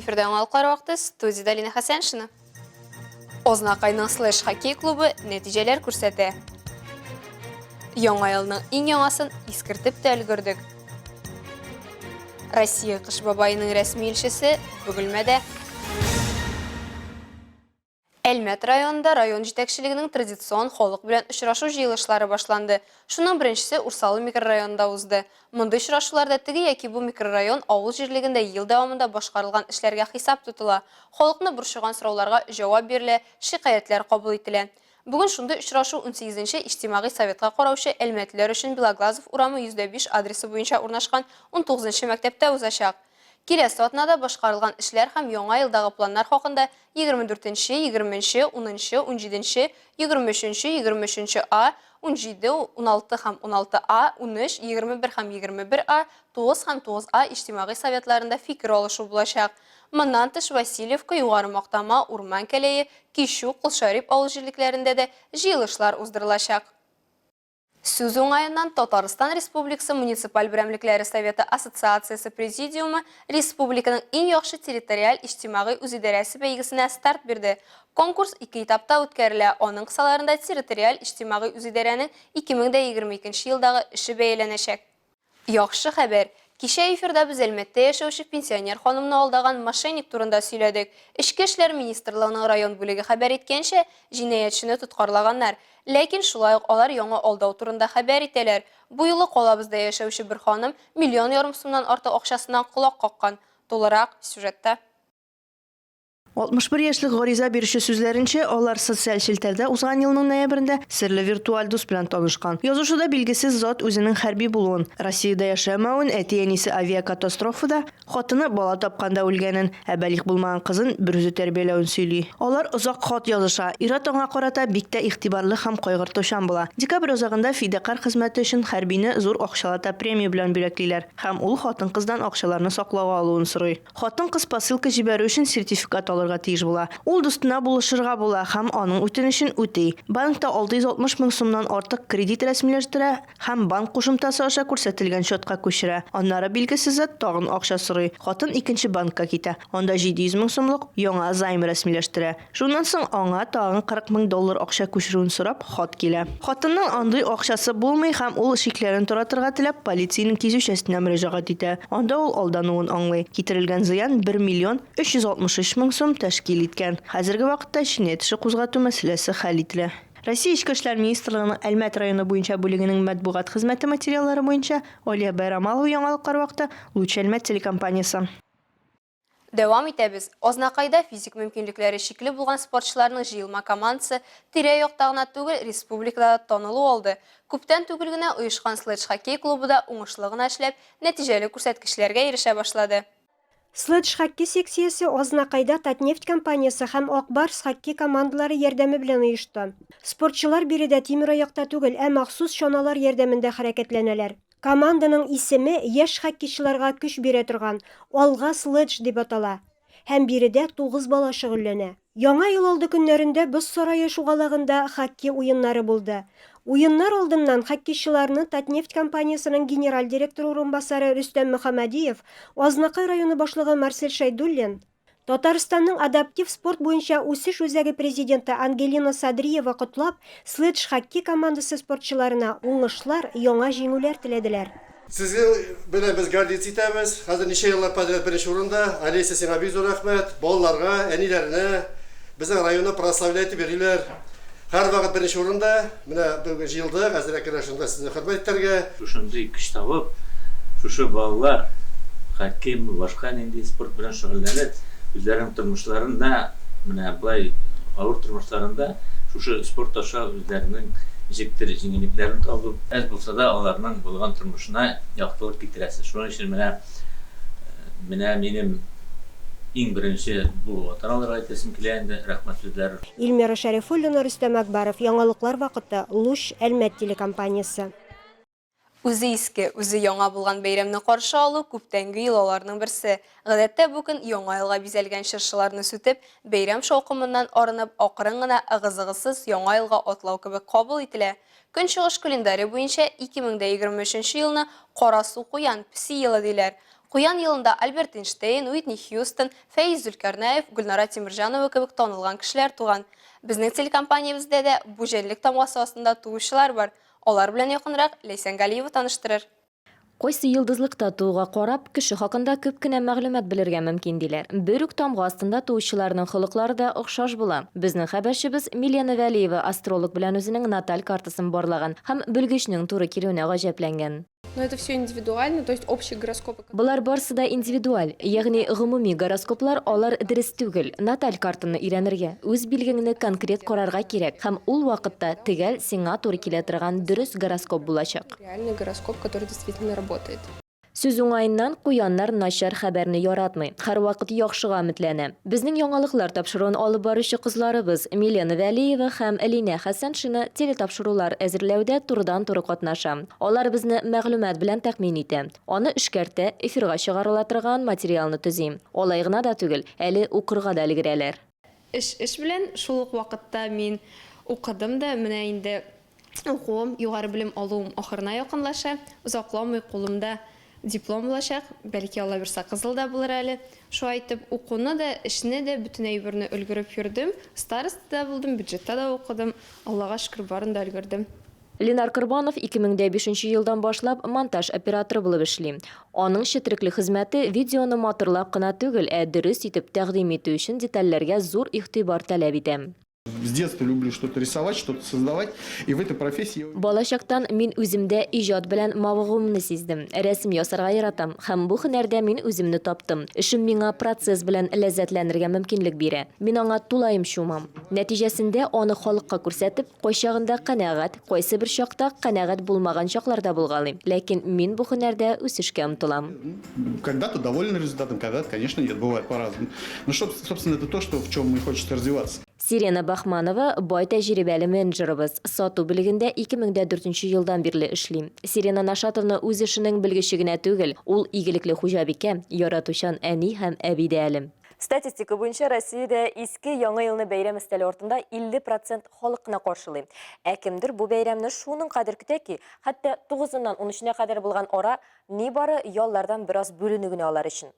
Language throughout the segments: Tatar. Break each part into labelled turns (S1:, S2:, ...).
S1: Эфирда яңалыклар вакыты, студиядә Лина Хәсәншина. Ознакайның слэш хоккей клубы нәтиҗәләр күрсәтә. Яңа елның иң яңасын искертеп тә өлгердек. Россия Кыш бабаеның рәсми илчесе Бөгелмәдә. Әлмәт районында район җитәкчелегенең традицион халык белән очрашу җыелышлары башланды. Шуның беренчесе Урсалы микрорайонында узды. Мондый очрашуларда теге яки бу микрорайон авыл җирлегендә ел дәвамында башкарылган эшләргә хисап тотыла, халыкны борчыган сорауларга җавап бирелә, шикаятьләр кабул ителә. Бүген шундый очрашу унсигезенче иҗтимагый советка караучы әлмәтлеләр өчен Белоглазов урамы 105 адресы буенча урнашкан унтугызынчы мәктәптә узачак. Киләсе атнада башкарылган эшләр һәм яңа елдагы планнар хакында 24 нче, 20 нче, унынчы, унҗиденче, 23 нче, 23 нче а, 17, 16 һәм 16 а, 13, 21 һәм 21 а, 9 һәм 9 а иҗтимагый советларында фикер алышу булачак. Моннан тыш, Васильевка, Югары Мактама, Урман Кәләе, Кичү, Колшәрип авыл җирлекләрендә дә җыелышлар уздырылачак. Сүз уңаеннан, Татарстан Республикасы муниципаль берәмлекләре советы ассоциациясе президиумы республиканың иң яхшы территориаль иҗтимагый үзидарәсе бәйгесенә старт бирде. Конкурс ике этапта үткәрелә, аның кысаларында территориаль иҗтимагый үзидарәнең 2022 елдагы эше бәяләнәчәк. Яхшы хәбәр! Кичә эфирда без Әлмәттә яшәүче пенсионер ханымны алдаган мошенник турында сөйләдек. Эчке эшләр министрлыгының район бүлеге хәбәр иткәнчә, җинаятьчене тоткарлаганнар. Ләкин шулай ук алар яңа алдау турында хәбәр итәләр. Бу юлы калабызда яшәүче бер ханым миллион ярым сумнан артык акчасыннан колак каккан. Тулырак, сюжетта.
S2: 61 яшьлек гариза бирүче сүзләренчә, алар социаль челтәрдә узган елның ноябрендә серле виртуаль дус белән танышкан. Язышуда билгесез зат үзенең хәрби булуын, Россиядә яшәмәвен, әти-әнисе авиакатастрофада, хатыны бала тапканда үлгәнен, ә балигъ булмаган кызын берүзе тәрбияләвен сөйли. Алар озак хат языша, ир-ат аңа карата бик тә игътибарлы һәм кайгыртучан була. Декабрь азагында фидакарь хезмәте өчен хәрбине зур акчалата премия белән бүләклиләр һәм ул хатын-кыздан акчаларны саклауга алуын сорый. Хатын-кыз посылка җибәрү өчен сертификат алырга тиеш була. Ул дустына булышырга була һәм аның үтенечен үти. Банкта 660 мең сумнан артык кредит рәсмиләштерә һәм банк кушымтасы аша күрсәтелгән счетка күчерә. Аннары билгесез зат тагын акча сорый. Хатын икенче банкка китә, анда 700 мең сумлык яңа займ рәсмиләштерә. Шуннан соң аңа тагын 40 мең доллар акча күчерүен сорап, хат килә. Хатынның андый акчасы булмый һәм ул шикләрен таратырга теләп, полициянең кизү частенә мөрәҗәгать итә. Анда ул алдануын аңлый. Китерелгән зыян 1 миллион 363 мең сум тәшкил иткән. Хәзерге вакытта җинаять эше кузгату мәсьәләсе хәл ителә. Россия Эчке эшләр министрлыгының Әлмәт районы буенча бүлегенең матбугат хезмәте материаллары буенча Алия Байрамалова Яңалыклар вакыты, Луч Әлмәт телекомпаниясе.
S1: Дәвам итәбез. Азнакайда физик мөмкинлекләре чикле булган спортчыларның җыелма командасы тирә-якта гына түгел, республикада да танылу алды. Күптән түгел генә оешкан следж-хоккей клубы да уңышлы гына эшләп, нәтиҗәле күрсәткечләргә ирешә башлады.
S3: Следж-хоккей секциясе Азнакайда Татнефть компаниясе һәм Ак Барс хоккей командалары ярдәме белән оешты. Спортчылар биредә тимераякта түгел, ә махсус чаналар ярдәмендә хәрәкәтләнәләр. Команданың исеме яшь хоккейчыларга көч бирә торган Алга Следж дип атала һәм биредә тугыз бала шөгыльләнә. Яңа ел алды көннәрендә Боз сарае шугалагында хоккей уеннары булды. Уеннар алдыннан хоккейчыларны Татнефть компаниясенең генераль директоры урынбасары Рөстәм Мөхәммәдиев, Азнакай районы башлыгы Марсель Шәйдуллин, Татарстанның адаптив спорт буенча үсеш үзәге президенты Ангелина Садриева котлап, следж-хоккей командасы спортчыларына уңышлар, яңа җиңүләр теләделәр.
S4: Сезнең белән без гордиться итәбез. Хәзер ничә еллар подряд беренче урында. Олеся, сиңа бик зур рәхмәт. Балаларга, әниләренә, безнең районны прославлять итеп йөриләр. Һәрвакыт беренче урында. Менә бүген җыелдык, әзрәк кенә шунда сезне хөрмәт итәргә.
S5: Шушындый көч табып, шушы балалар хоккеймы, башка нинди спорт белән шөгыльләнеп, үзләренең тормышларында, менә болай авыр тормышларында шушы спорт аша үзләренең ничектер җиңеллекләрен табып, әз булса да аларның булган тормышына яктылык китерәсез. Шуның өчен менә менә минем иң беренче бу ата-аналарга әйтәсем килә инде, рәхмәт сүзләре.
S3: Эльмира Шәрифуллина, Рөстәм Әкбаров, Яңалыклар вакыты, Луч, Әлмәт телекомпаниясе.
S1: Үзе иске, үзе яңа булган бәйрәмне каршы алу күптәнге йолаларның берсе. Гадәттә бу көн Яңа елга бизәлгән чыршыларны сүтеп, бәйрәм шаукымыннан арынып, акрын гына ыгы-зыгысыз Яңа елга атлау кебек кабул ителә. Көнчыгыш календаре буенча 2023 елны Кара су куян, песи елы диләр. Куян елында Альберт Эйнштейн, Уитни Хьюстон, Фәиз Зөлкәрнәев, Гөлнара Тимерҗанова кебек танылган кешеләр туган. Безнең телекомпаниябездә дә бу җәнлек тамгасы астында туучылар бар. Алар белән якынрак Ләйсән Галиева таныштырыр.
S6: Кайсы йолдызлыкта тууга карап, кеше хакында күп кенә мәгълүмат белергә мөмкин, диләр. Бер үк тамга астында туучыларның холыклары да охшаш була. Безнең хәбәрчебез Милена Вәлиева астролог белән үзенең наталь картасын барлаган һәм белгечнең туры килүенә гаҗәпләнгән.
S7: Но это все индивидуально, то есть общие гороскопы.
S6: Болар барсы да индивидуаль, ягъни гомуми гороскоплар, алар дөрес түгел. Наталь картаны өйрәнергә, үз билгеңне конкрет карарга кирәк һәм ул вакытта төгәл сиңа туры килә торган дөрес гороскоп булачак.
S7: Реальный гороскоп, который действительно работает.
S6: Сүз уңаеннан, куяннар начар хәбәрне яратмый, һәрвакыт яхшыга өметләнә. Безнең яңалыклар тапшыруын алып баручы кызларыбыз Милена Вәлиева һәм Линә Хәсәншина телетапшырулар әзерләүдә турыдан-туры катнаша. Алар безне мәгълүмат белән тәэмин итә, аны эшкәртә, эфирга чыгарыла торган материалны төзи. Алай гына да түгел, әле укырга да өлгерәләр.
S7: Эш эш белән, шул ук вакытта мин укыдым да, менә инде Укуым, югары белем алуым ахырына якынлаша. Озакламый кулымда диплом булачак. Бәлки, Алла бирса, кызыл да булыр әле. Шулай итеп, укуны да, эшне дә, бөтен әйберне өлгереп йөрдем. Староста да булдым, бюджетта да укыдым. Аллага шөкер, барын да өлгердем.
S6: Ленар Корбанов 2005 нче елдан башлап монтаж операторы булып эшли. Аның четерекле хезмәте видеоны матурлап кына түгел, ә дөрес итеп тәкъдим итү өчен детальләргә зур игътибар таләп итә.
S8: С детства люблю что-то рисовать, что-то создавать. И в этой профессии...
S6: Балачактан мин үземдә иҗат белән мавыгуымны сиздем. Рәсем ясарга яратам һәм бу һөнәрдә мин үземне таптым. Эшем миңа процесс белән ләззәтләнергә мөмкинлек бирә. Мин аңа тулаем чумам. Нәтиҗәсендә аны халыкка күрсәтеп, кайчагында канәгать, кайсы бер чакта канәгать булмаган чаклар да булгалый. Ләкин мин бу һөнәрдә үсешкә омтылам.
S8: Когда-то доволен результатом, когда-то, конечно, нет, бывает по-разному. Но, собственно, это то, что, в чем и хочется развиваться.
S6: Сирена Бахманова, бай тәҗрибәле менеджерыбыз. Сату бүлегендә 2004 нче елдан бирле эшли. Сирена Нашатовна үз эшенең белгече генә түгел, ул игелекле хуҗабикә, яратучан әни һәм әби дә әле.
S9: Статистика буенча, Россиядә иске Яңа елны бәйрәм өстәле артында 50 процент халык кына каршылый. Ә кемдер бу бәйрәмне шуның кадәр көтә ки, хәтта тугызыннан унөченә кадәр булган ара Нибары яллардан бераз бүленү генә алар өчен.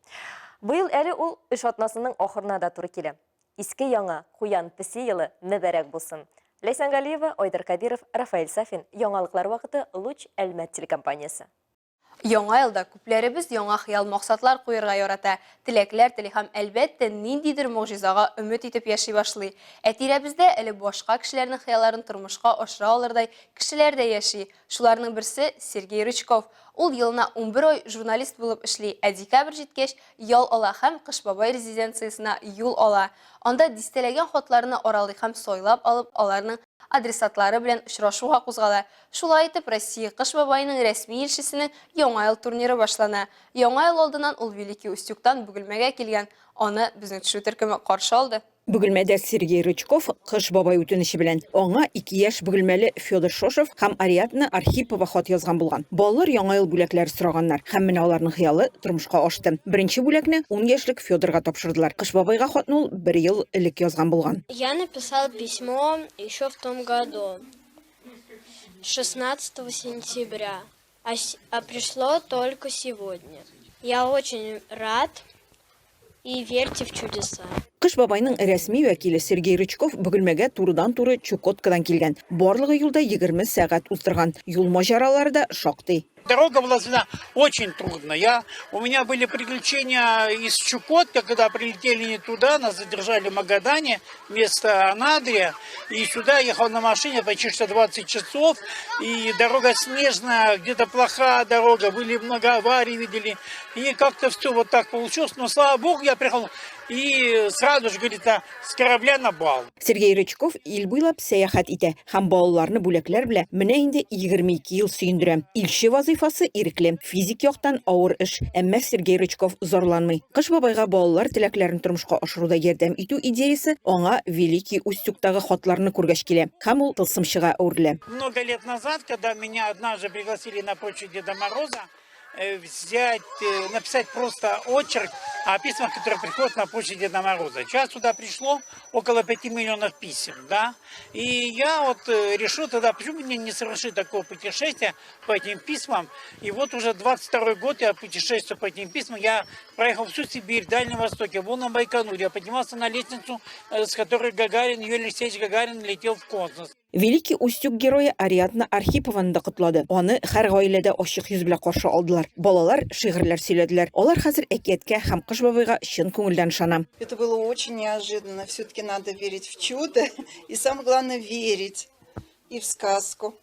S9: Быел әле ул эш атнасының ахырына да туры килә. Иске яңа, куян, песи елы мөбарәк булсын! Ләйсән Галиева, Айдар Кәбиров, Рафаэль Сафин, Яңалыклар вакыты, Луч, Әлмәт телекомпаниясе.
S1: Яңа елда күпләребез яңа хыял-максатлар куерга ярата, теләкләр тели һәм, әлбәттә, ниндидер могҗизага өмет итеп яши башлый. Ә тирәбездә әле башка кешеләрнең хыялларын тормышка ашыра алырдай кешеләр дә яши. Шуларның берсе, Сергей Рычков. Ул елына 11 ай журналист булып эшли, ә декабрь җиткәч, ял ала һәм Кыш бабай резиденциясенә юл ала. Анда дистәләгән хатларны аралый һәм сайлап алып, аларның адресатлары белән очрашуга кузгала. Шулай итеп, Россия Кыш бабаеның рәсми илчесенең Яңа ел турниры башлана. Яңа ел алдыннан ул Великий Устюгтан Бөгелмәгә килгән. Аны безнең төшерү төркеме каршы алды.
S10: Бөгелмәдә Сергей Рычков Кыш бабай үтенече белән. Аңа ике яшь бөгелмәле Федор Шошев һәм Ариадна Архипова хат язган булган. Балалар Яңа ел бүләкләре сораганнар. Һәм менә аларның хыялы тормышка ашты. Беренче бүләкне ун яшьлек Федорга тапшырдылар. Кыш бабайга хатны ул бер ел элек язган булган.
S11: Я написал письмо еще в том году, шестнадцатого сентября, а пришло только сегодня. Я очень рад, И верьте в чудеса.
S10: Кыш бабайның рәсми вәкиле Сергей Рычков Бөгелмәгә турыдан-туры Чукоткадан килгән. Барлыгы юлда 20 сәгать уздырган. Юл маҗаралары да шактый.
S12: Дорога была всегда очень трудная. Я, у меня были приключения из Чукотки, когда прилетели не туда, нас задержали в Магадане вместо Анадыря. И сюда ехал на машине почти что 20 часов. И дорога снежная, где-то плохая дорога, были много аварий, видели. И как-то все вот так получилось. Но слава богу, я приехал и сразу же, говорит, с корабля на бал.
S10: Сергей Рычков ил буйлап сәяхәт итә һәм балаларны бүләкләр белән менә инде 22 ел сөендерә. Илче вазыйфасы ирекле, физик яктан авыр эш, әмма Сергей Рычков зарланмый. Кыш бабайга балалар теләкләрен тормышка ашыруда ярдәм итү идеясе аңа Великий Устюгтагы хатларны күргәч килә һәм ул тылсымчыга әверелә.
S12: Много лет назад, когда меня однажды пригласили на почту Деда Мороза, взять, написать просто очерк о письмах, которые приходят на почту Деда Мороза. Сейчас сюда пришло около 5 миллионов писем, да, и я вот решил тогда, почему мне не совершить такое путешествие по этим письмам, и вот уже 22 год я путешествую по этим письмам, я проехал всю Сибирь, Дальний Восток, я был на Байконуре, я поднимался на лестницу, с которой Гагарин, Юрий Алексеевич Гагарин летел в космос.
S10: Великий Устюг герое Ариадна Архипованы да котлады. Аны һәр гаиләдә ачык йөз белән каршы алдылар. Балалар шигырьләр сөйләделәр. Алар хәзер әкияткә һәм Кыш бабайга чын күңелдән ышана.
S13: Это было очень неожиданно. Все-таки надо верить в чудо и самое главное верить и в сказку.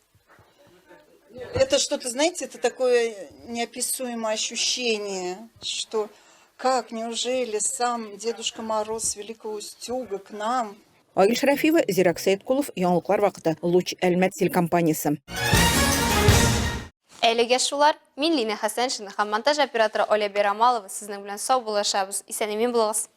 S13: Это что-то, знаете, это такое неописуемое ощущение, что как, неужели сам Дедушка Мороз Великого Устюга к нам?
S10: Айгөл Шәрәфиева, Зирәк Сәеткулов, Яңалыклар вакыты, Луч Әлмәт телекомпаниясе.
S1: Әлегә шулар. Мин Лина Хәсәншина һәм монтаж операторы Оля Берамалова сезнең белән саубуллашабыз. Исән-имин булыгыз.